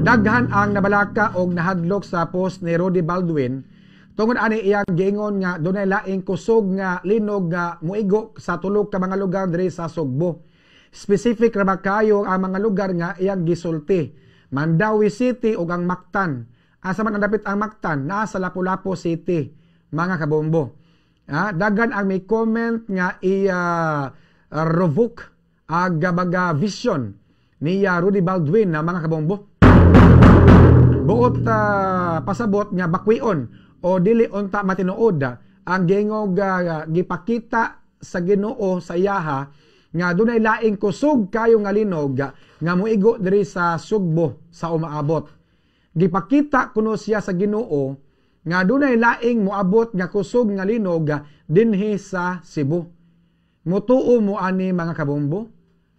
Daghan ang nabalaka og nahadlok sa post ni Rudy Baldwin tungod ani iyang giingon nga dunay laing kusog nga linog nga muigo sa tulo ka mga lugar diri sa Sugbo. Specific ra ba kayo ang mga lugar nga iyang gisulti? Mandaue City ug ang Mactan. Asa man ang dapit ang Mactan? Naa sa Lapu-Lapu City, mga kabombo. Daghan ang may comment nga i-revoke ag baga vision ni Rudy Baldwin na, mga kabombo. Buot pasabot nga bakwion o dili unta matinuod ang gingog gipakita sa Ginoo sa iyaha nga dunay laing kusog kayo nga linog nga moigo diri sa Sugbo sa umaabot. Gipakita kuno siya sa Ginoo nga dunay laing moabot nga kusog nga linog dinhi sa Cebu. Mutuo mo ani, mga kabombo,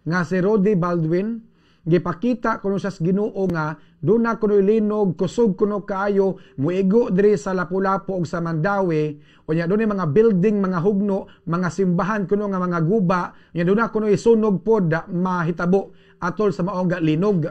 nga si Rudy Baldwin gipakita kuno siya sa Ginoo nga duna kuno linog kusog kuno kaayo muigo diri sa Lapu-Lapu ug sa Mandaue, unya dunay mga building, mga hugno, mga simbahan kuno nga mga guba, unya duna kuno isunog pod mahitabo atol sa maong linog?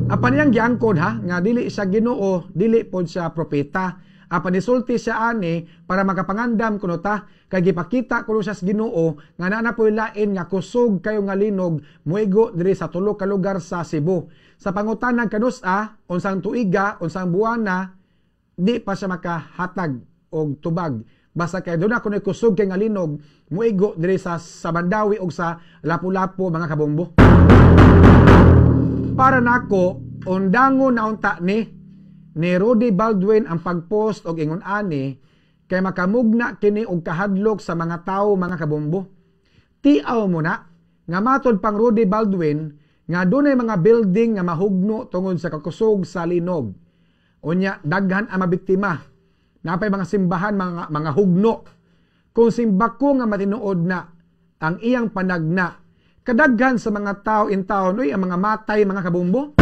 Apan iyang giangkon ha nga dili siya Ginoo, dili pod siya propeta. Apan nisulti siya ani para makapangandam kuno ta kay gipakita kuno siya sa Ginoo nga naa na po'y lain nga kusog kayo nga linog muigo diri sa tulo ka lugar sa Cebu. Sa pangutanang kanus-a, unsang tuiga, unsang buwana, di pa siya makahatag og tubag. Basta kay duna kuno kusog kay nga linog muigo diri sa Mandaue ug sa Lapu-Lapu, mga kabombo. Para nako, undangon na unta ni Rudy Baldwin ang pagpost og ingon ani kay makamugna kini og kahadlok sa mga tawo, mga kabombo. Tiaw mo na nga matod pang Rudy Baldwin nga dunay mga building nga mahugno tungod sa kakusog sa linog. Unya daghan ang mabiktima. Napay mga simbahan mga hugno. Kung simbako nga matinuod na ang iyang panagna, kadaghan sa mga tao in town uy ang mga matay, mga kabombo.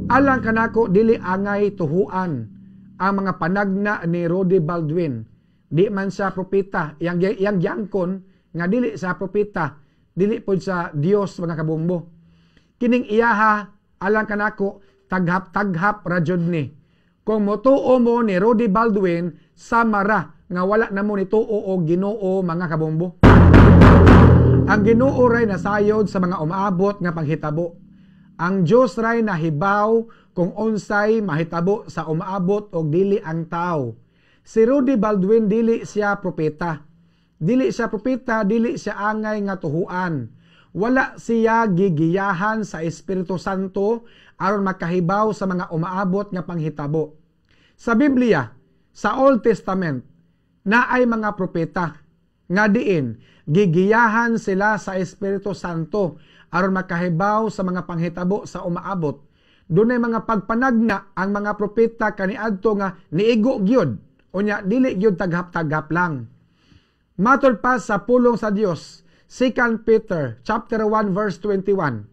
Alang kanako, dili angay tuhuan ang mga panagna ni Rudy Baldwin. Di man siya propeta, iyang giangkon nga dili sa propeta, dili pod sa Dios, mga kabombo. Kining iyaha, alang kanako, taghap-taghap ra jud ni. Kung motuo mo ni Rudy Baldwin, samara nga wala na mo nituo og Ginoo, mga kabombo. Ang Ginoo ray nasayod sa mga umaabot nga panghitabo. Ang Dios ray nahibaw kung unsay mahitabo sa umaabot og dili ang tao. Si Rudy Baldwin, dili siya propeta. Dili siya propeta, dili siya angay nga tuhuan. Wala siya gigiyahan sa Espiritu Santo aron makahibaw sa mga umaabot nga panghitabo. Sa Biblia, sa Old Testament, naay mga propeta nga diin gigiyahan sila sa Espiritu Santo aron makahibaw sa mga panghitabo sa umaabot. Dunay mga pagpanagna ang mga propeta kaniadto nga niigo gyud, unya dili gyud taghap-taghap lang. Matod pa sa pulong sa Dios, 2 Peter chapter 1 verse 21,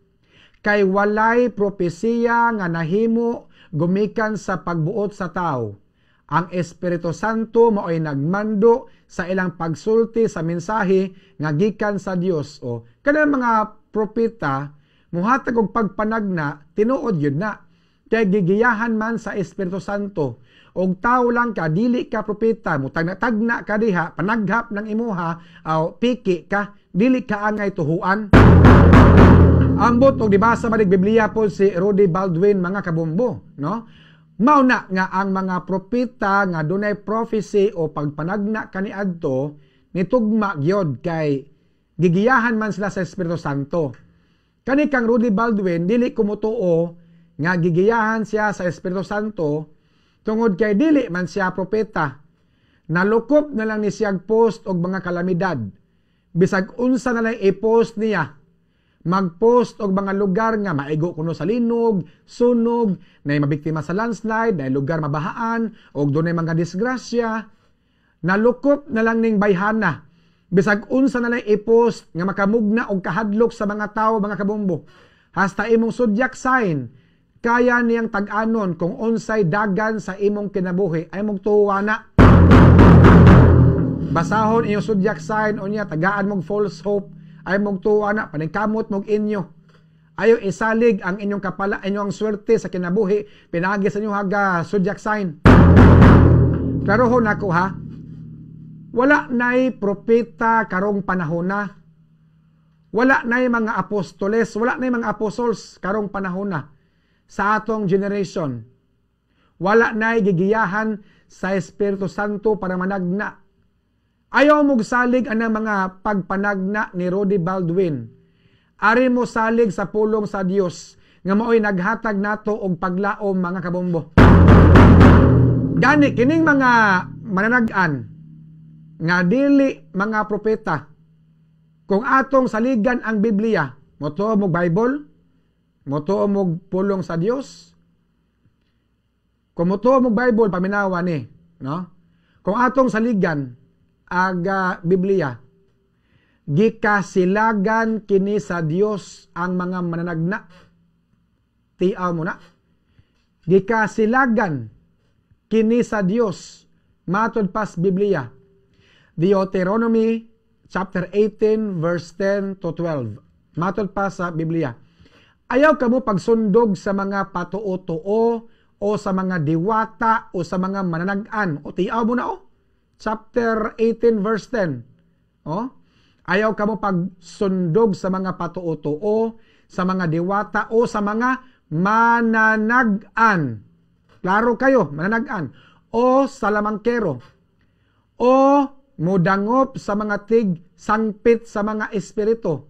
kay walay propesiya nga nahimo gumikan sa pagbuot sa tao. Ang Espiritu Santo mao'y nagmando sa ilang pagsulti sa mensahe nga gikan sa Dios. O kanang mga propeta muhatag og pagpanagna, tinuod yun na kay gigiyahan man sa Espiritu Santo. Og tao lang ka, dili ka propeta, mutagna-tagna ka diha, panaghap ng imuha aw piki ka, dili ka angay tuhuan. Ambot og dibasa manig Biblia po si Rudy Baldwin, mga kabombo, no? Mao na nga ang mga propeta nga dunay prophecy o pagpanagna kaniadto nitugma gyud kay gigiyahan man sila sa Espiritu Santo. Kani kang Rudy Baldwin, dili kumutuo nga gigiyahan siya sa Espiritu Santo tungod kay dili man siya propeta. Nalukop na lang ni siya post og mga kalamidad. Bisag unsa na lang i-post niya. Mag-post og mga lugar nga maigo kuno sa linog, sunog, na mabiktima sa landslide, na lugar mabahaan, og dunay mga disgrasya. Nalukop na lang ning bayhana. Bisag unsa na lang i-post nga makamugna og kahadlok sa mga tawo, mga kabombo. Hasta imong zodiac sign, kaya niyang tag-anon kung unsay dagan sa imong kinabuhi ay mong tuwa na. Basahon iyong zodiac sign unya tagaan mong false hope ay mong tuwa na, paningkamot mong inyo. Ayaw isalig ang inyong kapala, inyong swerte sa kinabuhi pinaagi sa inyong haga zodiac sign. Klarohon nako ha. Wala na'y propeta karong panahon na. Wala na'y mga apostoles, wala na'y mga apostles karong panahon na sa atong generation. Wala na'y gigiyahan sa Espiritu Santo para managna. Ayaw mo salig ang mga pagpanagna ni Rody Baldwin. Ari mo salig sa pulong sa Dios nga maoy naghatag nato og paglaom, mga kabombo. Gani kining mga mananagan nga dili mga propeta, kung atong saligan ang Biblia, motuo mo Bible, motuo mo pulong sa Dios. Kung motuo mo Bible, paminawa ni, no? Kung atong saligan ag Biblia, gikasilagan kini sa Dios ang mga mananagna. Tiaw mo na. Gikasilagan kini sa Dios matod pas Biblia. Deuteronomy chapter 18 verse 10 to 12. Matod pa sa Biblia. Ayaw kamo pagsundog sa mga patuo-tuo o sa mga diwata o sa mga mananagan. O tiaw mo na o. Chapter 18 verse 10. O? Ayaw kamo pagsundog sa mga patuo-tuo, sa mga diwata o sa mga mananagan. Klaro kayo, mananagan. O sa lamangkero. O mudangop sa mga tig sangpit sa mga espiritu.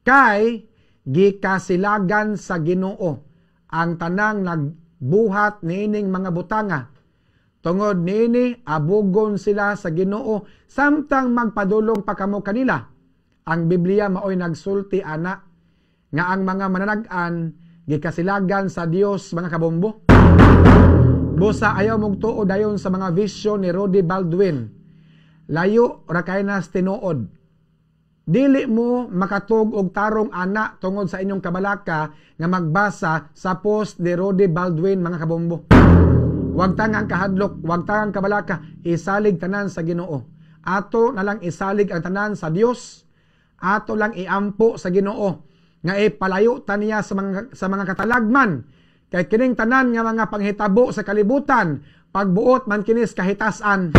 Kay gikasilagan sa Ginoo ang tanang nagbuhat niining mga butanga. Tungod niini abugon sila sa Ginoo samtang magpadulong pa kamo kanila. Ang Biblia maoy nagsulti ana nga ang mga mananag-an gikasilagan sa Dios, mga kabombo. Busa ayaw mong tuo dayon sa mga vision ni Rody Baldwin. Layo ra kay nas tinuod. Dili mo makatug og tarong ana tungod sa inyong kabalaka nga magbasa sa post ni Rody Baldwin, mga kabombo. Wag tangang kahadlok, wag tangang kabalaka, isalig tanan sa Ginoo. Ato na lang isalig ang tanan sa Dios. Ato lang iampo sa Ginoo nga ipalayo ta niya sa mga katalagman. Kay kining tanan nga mga panghitabo sa kalibutan, pagbuot man kinis kahitasan.